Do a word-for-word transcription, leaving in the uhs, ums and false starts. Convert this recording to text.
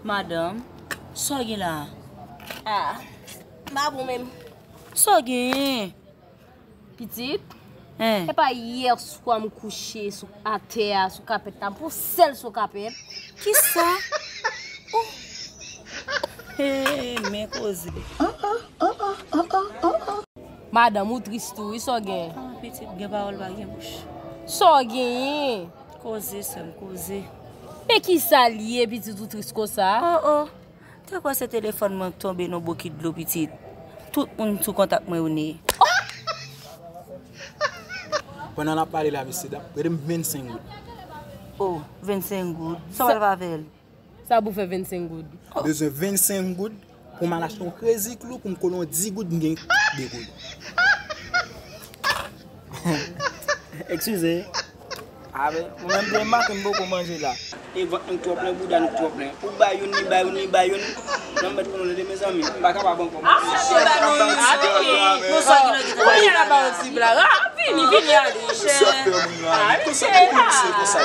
Madanm, sa w gen la? Ah, m pa bon menm. Sa w gen? Pitit, Hein? e pa yè swa m kouche sou atè a, sou kapèt la, m pran sèl sou kapèt. Kisa? Oh. Hey, men koze. Madanm, ou tris tou, wi, sa w gen? Ah, pitit, gen pawòl pa gen bouch. Sa w genyen? Koze, sè m, koze. Men kisa l ye, pitit, ou tris konsa? Oh, oh. Te kwè se telefòn mwen k tonbe nan bokit dlo, pitit. Tout moun sou kontak mwen yo ne. Pandan n ap pale la, mesye dam, prete m vennsenk goud. Oh, vennsenk goud. Sa w pral fè avè l? Sa pou fè vennsenk goud. Bezwen vennsenk goud pou m al achte yon krezi klou pou m kole yon dis goud, m gen de goud. Eskize. Abe, mwen menm demen maten m poko manje la. E vant nou twò plen, bouda nou twò plen. Ou bay youn, li bay youn, li bay youn. Nan mèt pou nou lede, mezanmi. M pa kapab ankò. Nou sa ki nan Kounye a la ba yon ti blag. Ah, vini, vini ale. Sa fè moun la. Konsa pou kounse konsa.